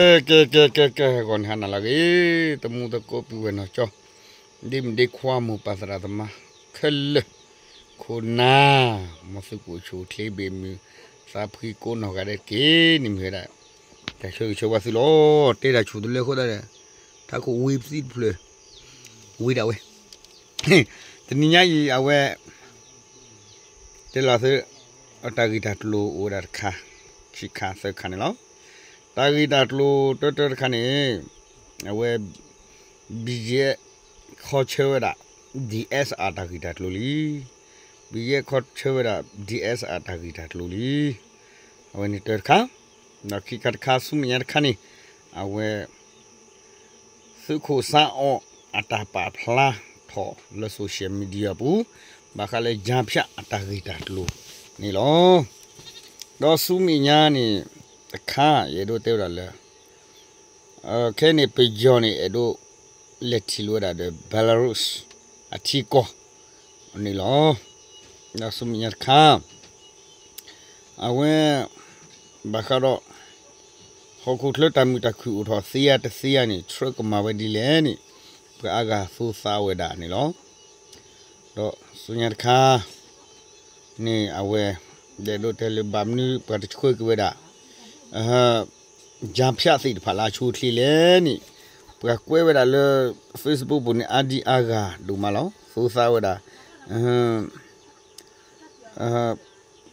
ကဲ ကဲ ကဲ ကဲ ဂီၤန့ၣ်ဟါနၤလၢအဂ့ၤ, သမူသကိးပုၢ်ဝဲၢ်နီၢ်ကၠီ, ဒ့မုၣ်ဒ့ခွါမိၢ်ပၢ်သရၣ်သမါခဲလၢာ်, ခိၣ်နၢ်, မ်သုကအိၣ်ဆူၣ်အိၣ်ချ့ဘၣ်မုာ်, သးဖှံကိးနီၢ်ဂၤဒဲးတက့ၢ်န့ၣ်မ့ၢ်ဝဲဒၣ်, တၢ်ဆၢဂ့ၤဆၢဝါသုလီၤ. တဲတၢ်ဆူၣ်တလၢအဃိသတးဒီး, ထးခိၣ်ဝံၤပသံတဖျၢၣ်, ဝံၤဒၣ်ဝဲ တနံၤညါအံၤအဝဲ တဲလီၤသု, တၢ်ဂ့ၢ်တၢ်ကျိၤအိၣ်ဝဲဒၣ်တခါ, ခံခါသၢခါန့ၣ်လီၤ. တၢ်ဂ့ၢ်တၢ်ကျိၤတၢတၢတခါန့ၣ်, အဝဲ ဘံယဲၢ် ခီဆၢဝဲဒၣ် ဒံၣ်အဲးစၣ်အါ တၢ်ဂ့ၢ်တၢ်ကျိၤလံ. ဘံယဲၢ် ခီဆၢဝဲဒၣ် ဒံၣ်အဲးစၣ်အါ တၢ်ဂ့ၢ်တၢ်ကျိၤလံ. အဝဲန့ၣ်တၢတခါ, ဒီးခံခါတခါ ဆူမဲာ်ညါတခါန့ၣ်, အဝဲ သုးခိၣ်စါအီၣ် အတၢ်ပာ်ဖျါထီၣ်လၢ social media အပူၤ, ဘၣ်ဃးလၢ ကြားဖြတ် အတၢ်ဂ့ၢ်တၢ်ကျိၤန့ၣ်လီၤ. ဒီးဆူမဲာ်ညါန့ၣ်တခါ ယအဲၣ်ဒိးတဲဝဲဒၣ်လၢ ခဲအံၤန့ၣ် ပယီၤန့ၣ် အဲၣ်ဒိးလဲၤထံၣ်လိာ်ဝဲဒၣ်ဒီး Belarus အထံကီၢ်န့ၣ်လီၤ. ဒီးဆူမဲာ်ညါတခါ အဝဲ ဘၣ်ဃးဒီး ဟီၣ်ခိၣ်ချၢတၢ်မုာ်တၢ်ခုၣ်အိၣ်ထီၣ်သ့ဧါတသ့ဧါန့ၣ် Trump ကမၤဝဲဒ်လဲၣ်န့ၣ် ပှၤအါဂၤသိသးဝဲဒၣ်န့ၣ်လီၤ. ဒီးဆူညါတခါန့ၣ် အဝဲ ဒဲးဒိးတဲလၢဘၣ်မနုၤပှၤတဆှၢက့ၤဝဲဒၣ် ကြားဖြတ် သ့ၣ်တဖၣ်လၢအဆိအချ့လဲၣ်န့ၣ် ပှၤကွဲးဝဲဒၣ်လၢ Facebook ပူၤန့ၣ် အါဒံအါဂၤဒိၣ်မးလီၤ. သိသးဝဲဒၣ်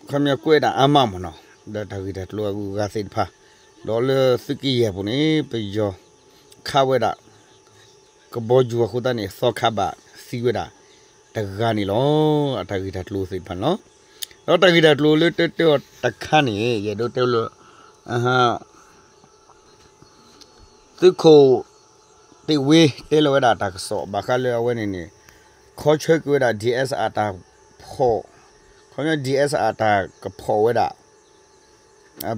ခီပညီကွဲးဒၣ်အါမးမ့ၢ်နီၤ, ဒီးတၢ်ဂ့ၢ်တၢ်ကျိၤအဂုၤအဂၤသ့ၣ်တဖၣ်, ဒီးလၢသုးက့ယဲၢ်ပူၤန့ၣ် ပယီၤခးဝဲဒၣ် ကဘီယူၤအဃိသတးန့ၣ် သီခါဘၣ်သံဝဲဒၣ်တဂၤန့ၣ်လီၤ. အတၢ်ဂ့ၢ်တၢ်ကျိၤသ့ၣ်တဖၣ်န့ၣ်လီၤ. ဒီးတၢ်ဂ့ၢ်တၢ်ကျိၤလၢတၢတၢတခါန့ၣ် ယအဲၣ်ဒိးတဲလၢ သုးခိၣ်တ့ၢ်ဝ့တဲလီၤဝဲဒၣ်တၢ်ကစီၣ် ဘၣ်ဃးလၢအဝဲန့ၣ်န့ၣ် ခီဆၢက့ၤဝဲဒၣ် ဒံၣ်အဲးစၣ်အါ တၢ်ဖီၣ်, ခီပညီ ဒံၣ်အဲးစၣ်အါ တၢ်ကဖီၣ်ဝဲဒၣ်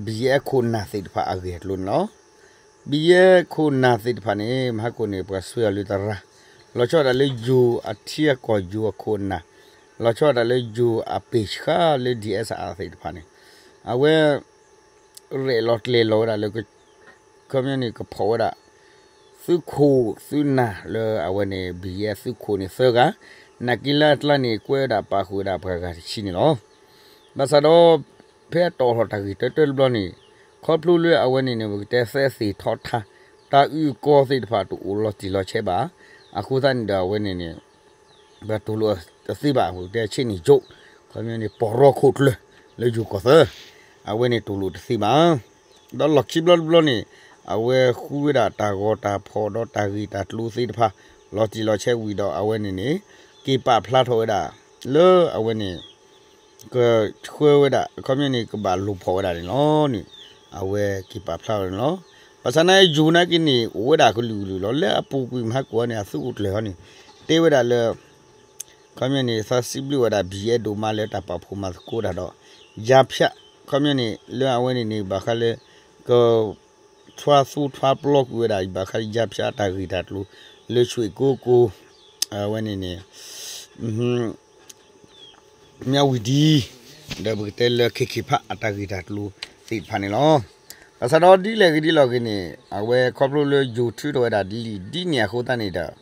ဘံယဲၢ်ခိၣ်နၢ်သ့ၣ်တဖၣ်အဂ့ၢ်အကျိၤန့ၣ်လီၤ. ဘံယဲၢ်ခိၣ်နၢ်သ့ၣ်တဖၣ်န့ၣ် မဟါကိၣ်န့ၣ် ပှၤဆှၢအီၤလၢတရၢ်, လီၤဆီဒၣ်တၢ်လၢယိၤအထံအကီၢ် ယိၤအခိၣ်အနၢ်, လီၤဆီဒၣ်တၢ်လၢယိၤအပ့ၢ်ဆှါလၢ ဒံၣ်အဲးစၣ်အါ သ့ၣ်တဖၣ်န့ၣ် အဝဲ ရဲၣ်လီၤကျဲၤလီၤဝဲဒၣ်လၢ ခီပညီန့ၣ် ကဖီၣ်ဝဲဒၣ် သုးခိၣ်သုးနၢ်လၢအဝဲန့ၣ် ဘံယဲၢ်သုးခိၣ်န့ၣ်သၢဂၤ, နာ်က့လၢအကျါန့ၣ် ကွဲးဝဲဒၣ်ပာ်ဃုာ်ဝဲဒၣ်ပှၤဂၤတဆံန့ၣ်လီၤ. ဘၣ်ဆၣ်ဒီး ဖဲအတီၣ်ထီၣ်တၢ်ဂ့ၢ်တၢတၢတဘျီန့ၣ် ခီဖျိလၢအဝဲန့ၣ်န့ၣ် ပကတဲသဲသ့ၣ်ထီထါ တၢ်အုၣ်ကီၤသ့ၣ်တဖၣ်တအိၣ်လီၤတံၢ်လီၤဆဲးဘၣ်, အဃိသတးန့ၣ်ဒီး အဝဲန့ၣ်န့ၣ် ပှၤတူၢ်လိာ်တသ့ဘၣ်, ပကတဲဆ့ၣ်နီၤကၠိၣ်, ခီပညီန့ၣ် ပီၢ်ရီခိၣ်ကျၢၢ် လၢယိၤကီၢ်သၢ, အဝဲန့ၣ်တူၢ်လိာ်တသ့ဘၣ်. ဒီးလီၢ်ခံဘျီတဘျီန့ၣ် အဝဲဃုဝဲဒၣ်တၢ်ဂီၤတၢ်ဖီၣ်ဒီးတၢ်ဂ့ၢ်တၢ်ကျိၤသ့ၣ်တဖၣ် လီၤတံၢ်လီၤဆဲးဝံၤဒီး အဝဲန့ၣ်န့ၣ် က့ၤပာ်ဖျါထီၣ်ဝဲဒၣ် လၢအဝဲန့ၣ် ကဆှၢဝဲဒၣ် ခီပညီန့ၣ် ကဘၣ်လူၤဖီၣ်ဝဲဒၣ်န့ၣ်လီၤန့ၣ် အဝဲက့ၤပာ်ဖျါထီၣ်န့ၣ်လီၤ. ဘၣ်ဆၣ်နာ်က့ ယိၤနာ်က့န့ၣ် အိၣ်ဝဲဒၣ်ကလုာ်ကလုာ်လီၤ. လၢအပူၤကွံာ်မဟါကိၣ်န့ၣ် အသုးခိၣ်ကျၢၢ်ဟီန့ၣ် တဲဝဲဒၣ်လၢ ခီပညီန့ၣ် သးစံးဘျုးဝဲဒၣ် ဘံယဲၢ်ဒိၣ်မးလၢတၢ်ပာ်ဖှိၣ်မၤသကိးတၢ်ဒီး ကြားဖြတ် ခီပညီန့ၣ် လၢအဝဲန့ၣ်န့ၣ် ဘၣ်ဃးလၢ က ထွါသူထွါပျီကွံာ်ဝဲဒၣ် ဘၣ်ဃးလၢ ကြားဖြတ် အတၢ်ဂ့ၢ်တၢ်ကျိၤ လၢ ရွှေကုက္ကို အဝဲန့ၣ်န့ၣ် မြဝတီ ဒီးပကတဲလၢ ခေတ်ခေတ်ဖ အတၢ်ဂ့ၢ်တၢ်ကျိၤသ့ၣ်တဖၣ်န့ၣ်လီၤ. ဘၣ်ဆၣ်ဒီးဒ်လဲၣ်ဂ့ၤဒ်လဲၣ်ဂ့ၤန့ၣ် အဝဲခီဖျိလၢယိၤထုးထီၣ်ဝဲဒၣ်ဒ်လံဒ်န့ၣ်အဃိသတးန့ၣ်ဒီး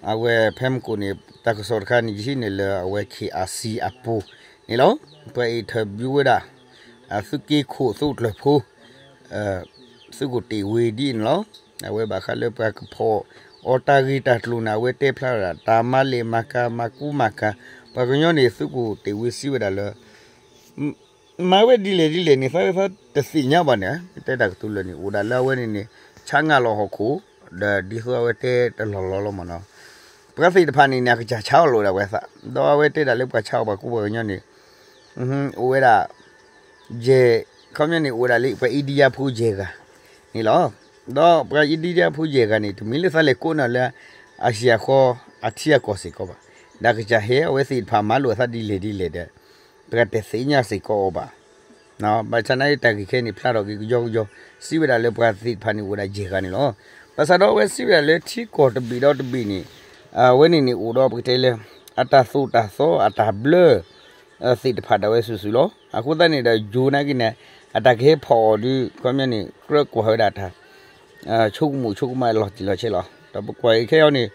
အဝဲဖဲမုၢ်ကိၣ်န့ၣ် တၢ်ကစီၣ်တခါန့ၣ် ယဟံးန့ၢ်လၢအဝဲ KRC အပူၤန့ၣ်လီၤ. ပှၤ interview ဝဲဒၣ် သုးက့ခိၣ်သုးကျၢၤဖိ သုးခိၣ်တ့ၢ်ဝ့ဒ်န့ၣ်လီၤ. အဝဲဘၣ်ဃးလၢပှၤကဖီၣ်အီၤတၢ်ဂ့ၢ်တၢ်ကျိၤန့ၣ် အဝဲတဲဖျါဝဲဒၣ် တၢ်မၤလဲၢ်မၤကၤ မၤကူမၤကၤ ပှၤကညီန့ၣ် သုးခိၣ်တ့ၢ်ဝ့စံးဝဲဒၣ်လၢ မၤဝဲဒ်လဲၣ်ဒ်လဲၣ်န့ၣ် သးသးတသ့ၣ်ညါဘၣ်န့ၣ် တဲတၢ်ကတိၤလၢာ်န့ၣ် အိၣ်ဒၣ်လၢအဝဲန့ၣ်န့ၣ် ဆါငၢ်လီၤဟီၣ်ခိၣ် ဒီးဒ်သိးအဝဲတဲတလီၢ်လီၤလီၤမ့ၢ်နီၤ ပှၤသ့ၣ်တဖၣ်န့ၣ်န့ၣ် အကစၢ်ဆါအီၣ်လိာ်ဒၣ်ဝဲသး ဒီးအဝဲတဲဒၣ်လၢပှၤဆါအီၣ်ပှၤကူပှၤကညီန့ၣ် အိၣ်ဝဲဒၣ် ယဲၢ် ခီပညီန့ၣ် အိၣ်ဝဲဒၣ်လၢပှၤအ့ဒံယါဖိယဲၢ်ဂၤန့ၣ်လီၤ. ဒီးပှၤအ့ဒံယါဖိယဲၢ်ဂၤန့ၣ် တမ့ၢ်လၢသးလဲၤကိးနၤလၢ အဟံၣ်အဃီ အထံအကီၢ်စ့ၢ်ကီးဘၣ်. ဒီးကစၢ်ဟဲအဝဲသ့ၣ်တဖၣ်မၤလိာ်အသးဒ်လဲၣ်ဒ်လဲၣ်ဒီး ပှၤတသ့ၣ်ညါစ့ၢ်ကီးအီၤဘၣ်. ဘၣ်ဆၣ်နာ်က့တၢ်ဂ့ၢ်ခဲအံၤန့ၣ် ဖျါထီၣ်က့ၤကယီကယီ စံးဝဲဒၣ်လၢပှၤသ့ၣ်တဖၣ်န့ၣ်အိၣ်ဝဲဒၣ်ယဲၢ်ဂၤန့ၣ်လီၤ. ဘၣ်ဆၣ်ဒီးအဝဲစံးဝဲဒၣ်လၢထံကီၢ်တဘ့ၣ်ဒီးတဘ့ၣ်န့ၣ် အဝဲန့ၣ်န့ၣ်အိၣ်ဒီးပကတဲလၢ အတၢ်သိၣ်တၢ်သီအတၢ်ဘျၢ သ့ၣ်တဖၣ်ဒၣ်ဝဲစုာ်စုာ်လီၤ. အဃိသတးန့ၣ်ဒီးယိၤနာ်က့န့ၣ် အတၢ်ကဟဲဖီၣ်အီၤဒီး ခီပညီန့ၣ် ကြၢးကွၢ်ဝဲဒၣ်တၢ် ဆိကမိၣ်ဆိကမးလီၤတံၢ်လီၤဆဲးလီၤ. ဒီးပကွၢ်အံၤခဲအံၤန့ၣ်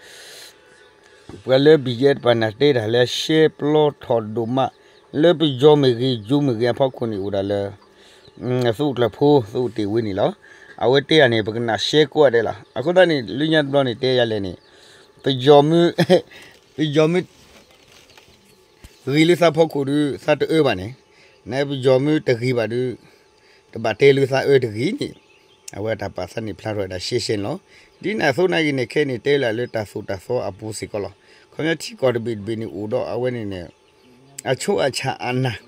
ပှၤလၢ ဘံၣ်ယဲၢ် တပၤန့ၣ်တဲတၢ်လၢရှဲပျီထီၣ်ဒိၣ်မး လၢပယီၤမ့ၢ်ဂ့ၤ ယိၤမ့ၢ်ဂ့ၤအဖီခိၣ်န့ၣ်အိၣ်ဒၣ်လၢ သုးကျၢၤဖိ သုးတ့ၢ်ဝ့န့ၣ်လီၤ. အဝဲတဲယၤန့ၣ် ပကနၣ်ရှဲကိးဂၤဒဲးလီၤ. အဃိသတးန့ၣ် လၢညါတဘျီန့ၣ် တဲယၤလဲၣ်န့ၣ် ပယီၤမုၢ် ပယီၤမုၢ် ဂ့ၤလၢသးဖီခိၣ်ဒုး သးတအၢဘၣ်န့ၣ်, နပယီၤမုၢ်တဂ့ၤဘၣ်ဒုး တဘၣ်တဲလၢသးအၢတဂ့ၤန့ၣ်, အဝဲတၢ်ပာ်သးန့ၣ်ဖျါထီၣ်ဝဲဒၣ်ရှဲရှဲန့ၣ်လီၤ. ဒ်န့ၣ်အသိးနာ်က့န့ၣ် ခဲအံၤန့ၣ် တဲလၢလၢတၢ်သိၣ်တၢ်သီအပူၤစ့ၢ်ကီးလီၤ. ခီပညီထံကီၢ်တဘ့ၣ်တဘ့ၣ်န့ၣ်အိၣ်ဒီးအဝဲန့ၣ်န့ၣ် အဆိအဆၣ်အနၢ်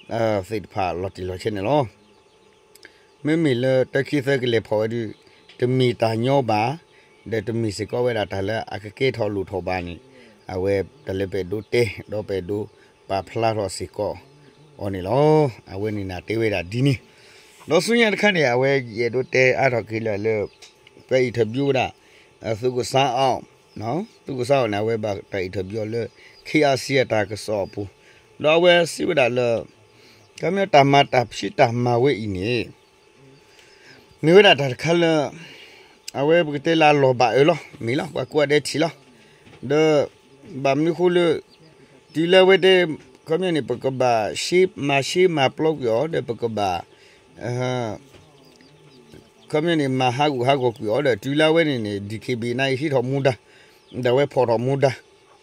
သ့ၣ်တဖၣ်လီၤတံၢ်လီၤဆဲးန့ၣ်လီၤ. မ့မ့ၢ်လၢတၢ်ခံသၢကလဲၤဖီၣ်ဝဲဒုး တမ့ၢ်တၢ်ညီဘၣ်, ဒီးတမ့ၢ်စ့ၢ်ကီးဝဲဒၣ်တၢ်လၢအကကဲထီၣ်လိၣ်ထီၣ်ဘၣ်န့ၣ်, အဝဲတၢ်လၢပအဲၣ်ဒိးတဲ ဒီးပအဲၣ်ဒိးပာ်ဖျါထီၣ်စ့ၢ်ကီးအီၤန့ၣ်လီၤ. အဝဲန့ၣ်နတဲဝဲဒၣ်ဒ်န့ၣ်, ဒီးဆူညါတခါန့ၣ် အဝဲယအဲၣ်ဒိးတဲအါထီၣ်က့ၤလၢလၢ ပှၤ interview ဝဲဒၣ် သုးကစၢ်အီၤ သုးကစၢ်အီၤန့ၣ် အဝဲဘၣ်တၢ် interview အီၤလၢ KIC အတၢ်ကစီၣ်အပူၤ, ဒီးအဝဲစံးဝဲဒၣ်လၢ ခီပညီတၢ်မၤတၢ်ဖံးတၢ်မၤဝဲအံၤန့ၣ် မ့ၢ်ဝဲဒၣ်တၢ်တခါလၢ အဝဲပကတဲလၢအလီၢ်ဘၣ်အၢလီၤ မ့ၢ်လီၤ ပှၤကိးဂၤဒဲးထံၣ်လီၤ. ဒီး ဘၣ်မနုၤဃိလၢ တုၤလၢအဝဲတဲ ခီပညီန့ၣ် ပကဘၣ်ရှဲမၤရှဲမၤပျီကွံာ်အီၤ ဒီးပကဘၣ် ခီပညီန့ၣ် မၤဟးဂူာ်ဟးဂီၤကွံာ်အီၤဒီး တုၤလၢအဝဲန့ၣ်န့ၣ် DKBA န့ၣ်ဟံးထီၣ်မူဒါ ဒီးအဝဲဖီၣ်ထီၣ်မူဒါ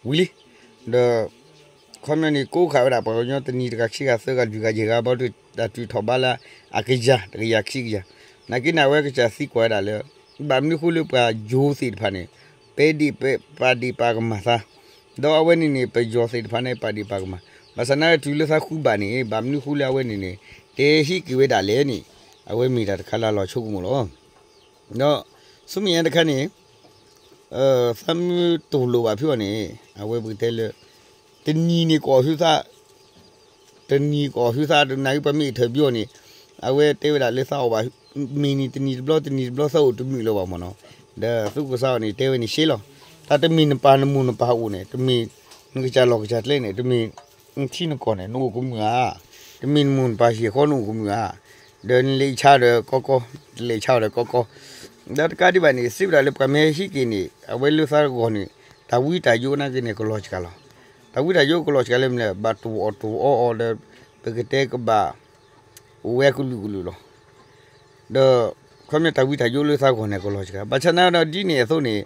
ဝံၤလံ. ဒီး ခီပညီန့ၣ် ကိးဃာ်ဝဲဒၣ်ပှၤကညီတနံၤတဂၤခံဂၤသၢဂၤ လွံၢ်ဂၤယဲၢ်ဂၤ ဘၣ်တုၤတၢ်တုၤထီၣ်ဘးလၢအကယၤ တကယၤခံကယၤ, နာ်က့န့ၣ် အဝဲကစၢ်သံကွၢ်ဝဲဒၣ်လၢ ဘၣ်မနုၤဃိလၢပှၤယိၤသ့ၣ်တဖၣ်န့ၣ် ပဲဒံးပာ်ဒံးပာ်ကမၣ်သး ဒီးအဝဲန့ၣ်န့ၣ် ပယီၤသ့ၣ်တဖၣ်န့ၣ် ပာ်ဒံးပာ်ကမၣ်, ဘၣ်ဆၣ်နာ်က့တုၤလၢသးဃုဘၣ်န့ၣ် ဘၣ်မနုၤဃိလၢအဝဲန့ၣ်န့ၣ် တဲဟံးက့ၤဝဲဒၣ်လဲၣ်န့ၣ် အဝဲမ့ၢ်တၢ်တခါလၢအလီၤဆိကမိၣ်လီၤ. ဒီးဆူမဲာ်ညါတခါန့ၣ် သးမုတိၢ်လိာ်ဘၣ်ဖုအီၤန့ၣ် အဝဲပကတဲလၢ တနံၤန့ၣ်ကအီၣ်ဟုသး တနံၤကအီၣ်ဟုသး တနံၤပှၤမ့ၢ် interview အီၤန့ၣ် အဝဲတဲဝဲဒၣ်လၢသးအီၣ်ဘၣ် မ့ၢ်နံၤတနံၤတဘျီ တနံၤတဘျီသးအိၣ်တမုာ်လၢၤဘၣ်မ့ၢ်နီၤ, ဒီးသုးကစၢ်အီၤန့ၣ် တဲဝဲန့ၣ်ရှဲလီၤ. တၢ်တမ့ၢ်နပၢ်နမိၢ်နပၢ်အိၣ်န့ၣ် တမ့ၢ် နကစၢ်လီၢ်ကစၢ်ကျဲန့ၣ် တမ့ၢ် နထံနကီၢ်န့ၣ် နအိၣ်ကမုာ်ဧါ, တမ့ၢ်နမိၢ်နပၢ်ဟံၣ်ဃီနအိၣ်ကမုာ်ဧါ, ဒီးနလဲၤဆါဒီးကီကီ, တလဲၤဆါဒီးကီကီ, ဒီးတကးဒံးဘၣ်န့ၣ် စံးဝဲဒၣ်လၢပှၤမ့ၢ်ဟဲဟံးက့ၤန့ၣ် အဝဲလၢသးဂီၢ်န့ၣ် တၢ်ဝံတၢ်ယိးနာ်က့န့ၣ် ကလီၤစှၤလီၤ. တၢ်ဝံတၢ်ယိးကလီၤစှၤလၢမနုၤလဲၣ် ဘၣ်တအိၣ်အီၣ်တအိၣ်အီအီၤဒီး ပကတဲကဘၣ် အိၣ်ဝဲကလုာ်ကလုာ်လီၤ. ဒီး ခီပညီတၢ်ဝံတၢ်ယိးလၢသးဂီၢ်န့ၣ် ကလီၤစှၤ, ဘၣ်ဆၣ်နာ်ဒီးဒ်န့ၣ်အသိးန့ၣ်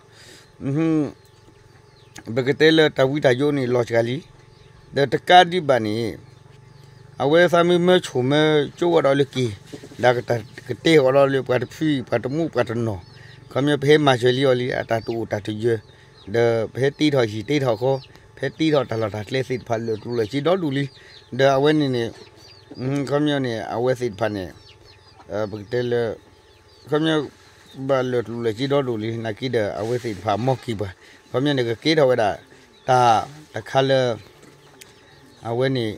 ပကတဲလၢတၢ်ဝံတၢ်ယိးန့ၣ်လီၤစှၤလံ. ဒီးတကးဒံးဘၣ်န့ၣ် အဝဲသးမ့ၢ်မၢဆိၣ်မၢကၠိဝဲဒီးလၢက့ၤ ဒီးကတဲာ်ကတီၤဒီးလၢပှၤတဖု ပှၤတမူးပှၤတနီၤ, ခီပညီပဟဲမၤစၢၤလံအီၤလံ အတၢ်တအိၣ်တၢ်တယၢၤ, ဒီးပဟဲတ့ထီၣ်ဟံၣ်တ့ထီၣ်ဃီ, ပဟဲတ့ထီၣ်တၢ်လီၢ်တၢ်ကျဲသ့ၣ်တဖၣ်လၢာ်ကျိၤလၢာ်စ့ဒီဒူၣ်လံ. ဒီးအဝဲန့ၣ်န့ၣ် ခီပညီန့ၣ် အဝဲသ့ၣ်တဖၣ်န့ၣ် ပကတဲလၢ ခီပညီ ဘၣ်လၢာ်ကျိၤလၢာ်စ့ဒီဒူၣ်လံ နာ်က့ဒီး အဝဲသ့ၣ်တဖၣ်မီၢ်က့ၤပှၤ, ခီပညီန့ၣ် ကကဲထီၣ်ဝဲဒၣ် တၢ်တခါလၢ အဝဲန့ၣ်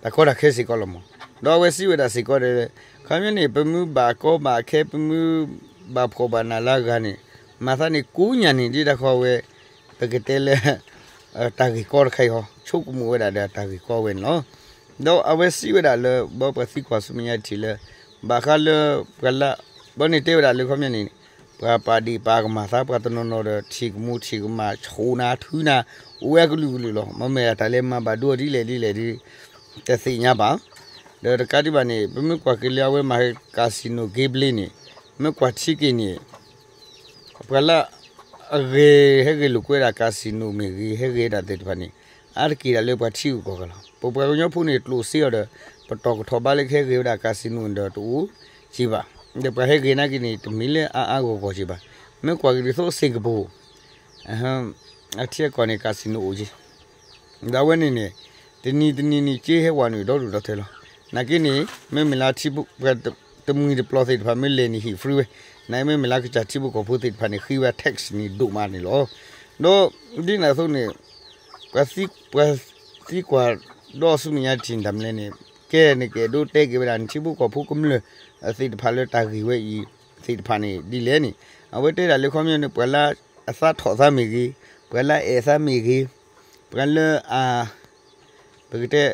တၢ်ကီတၢ်ခဲစ့ၢ်ကီးလီၤမး. ဒီးအဝဲစံးဝဲဒၣ်စ့ၢ်ကီးဒီး ခီပညီန့ၣ် ပမ့ၢ်ဘၣ်ကီဘၣ်ခဲ ပမ့ၢ်ဘၣ်ဖှီၣ်ဘၣ်နးလၢအဂၤန့ၣ် မၤသးန့ၣ်ကိးညါန့ၣ် ဒ်တၢ်ဃီဝဲ ပကတဲလၢ တၢ်ဂ့ၢ်ကီတခါအံၤဟီ ဆိကမိၣ်ဝဲဒၣ်ဒီးတၢ်ဂ့ၢ်ကီဝဲန့ၣ်လီၤ. ဒီးအဝဲစံးဝဲဒၣ်လၢ ဘၣ်ပှၤသံကွၢ်ဆူမဲာ်ညါထံၣ်လၢ ဘၣ်ဃးလၢ ပှၤလၢ ဘၣ်န့ၣ်တဲဝဲဒၣ်လၢခီပညီန့ၣ် ပှၤပာ်ဒံးပာ်ကမၣ်သး ပှၤတနီၤနီၤဒီး ထံၣ်ကမူထံၣ်ကမၣ် ဆိၣ်နၤထုနၤ အိၣ်ဝဲကလုာ်ကလုာ်လီၤ. မ့မ့ၢ်တၢ်လၢမၤဘၣ်ဒိဒ်လဲၣ်ဒ်လဲၣ်ဒီး တသ့ၣ်ညါဘၣ်. ဒီးတကးဒံးဘၣ်န့ၣ် ပမ့ၢ်ကွၢ်က့ၤလၢအဝဲမၤဟဲ casino gambling န့ၣ် မ့ၢ်ကွၢ်ထံက့ၤန့ၣ် ပှၤလၢ အဂဲၤ ဟဲဂဲၤလိာ်ကွဲဒၣ် casino မ့ၢ်ဂ့ၤ ဟဲဂဲၤဒၣ်သ့ၣ်တဖၣ်န့ၣ် အါတက့ၢ်ဒၣ်လၢပှၤထံဂုၤကီၢ်ဂၤလီၤ. ပပှၤကညီဖိန့ၣ် ကျိၣ်စ့အီၤဒီး ပတီၢ်ကထီၣ်ဘးလၢကဟဲဂဲၤဝဲဒၣ် casino န့ၣ်ဒီးတအိၣ်က့ၤဘၣ်. ဒီးပှၤဟဲဂဲၤနာ်က့န့ၣ် တမ့ၢ်လၢအါအါဂီၢ်ဂီၢ်က့ၤဘၣ်. မ့ၢ်ကွၢ်က့ၤဒ်သိး Singapore အထံအကီၢ်န့ၣ် casino အိၣ်က့ၤ ဒီးအဝဲန့ၣ်န့ၣ် တနံၤတနံၤန့ၣ် က့ဟဲဝဲနုာ်ဒီဒူၣ်ဒီထၢလီၤ. နာ်က့န့ၣ် မ့မ့ၢ်လၢထံဖိ ပှၤတမှံၤတပျီၤသ့ၣ်တဖၣ် မ့ၢ်လဲၤန့ၣ်ဟံၣ် free ဝဲ, နာ်က့မ့မ့ၢ်လၢကစၢ်ထံဖိကီၢ်ဖိသ့ၣ်တဖၣ်န့ၣ် ဃ့ဝဲ tax န့ၣ်ဒိၣ်မးန့ၣ်လီၤ. ဒီးဒ်န့ၣ်အသိးန့ၣ် ပှၤသံကွၢ်ဒီးဆူမဲာ်ညါထံၣ်တၢ်မနုၤလဲၣ်န့ၣ် ကဲန့ၣ်ကအဲၣ်ဒိးတဲက့ၤဝဲဒၣ် နထံဖိကီၢ်ဖိကမျၢၢ်သ့ၣ်တဖၣ်လၢတၢ်ဂ့ၢ်ဝဲအံၤသ့ၣ်တဖၣ်န့ၣ် ဒ်လဲၣ်န့ၣ် အဝဲတဲဒၣ်လၢခီပညီန့ၣ် ပှၤလၢအသးထီၣ်သးမ့ၢ်ဂ့ၤ, ပှၤလၢအအဲၣ်သးမ့ၢ်ဂ့ၤ, ပှၤလၢအ ပကတဲ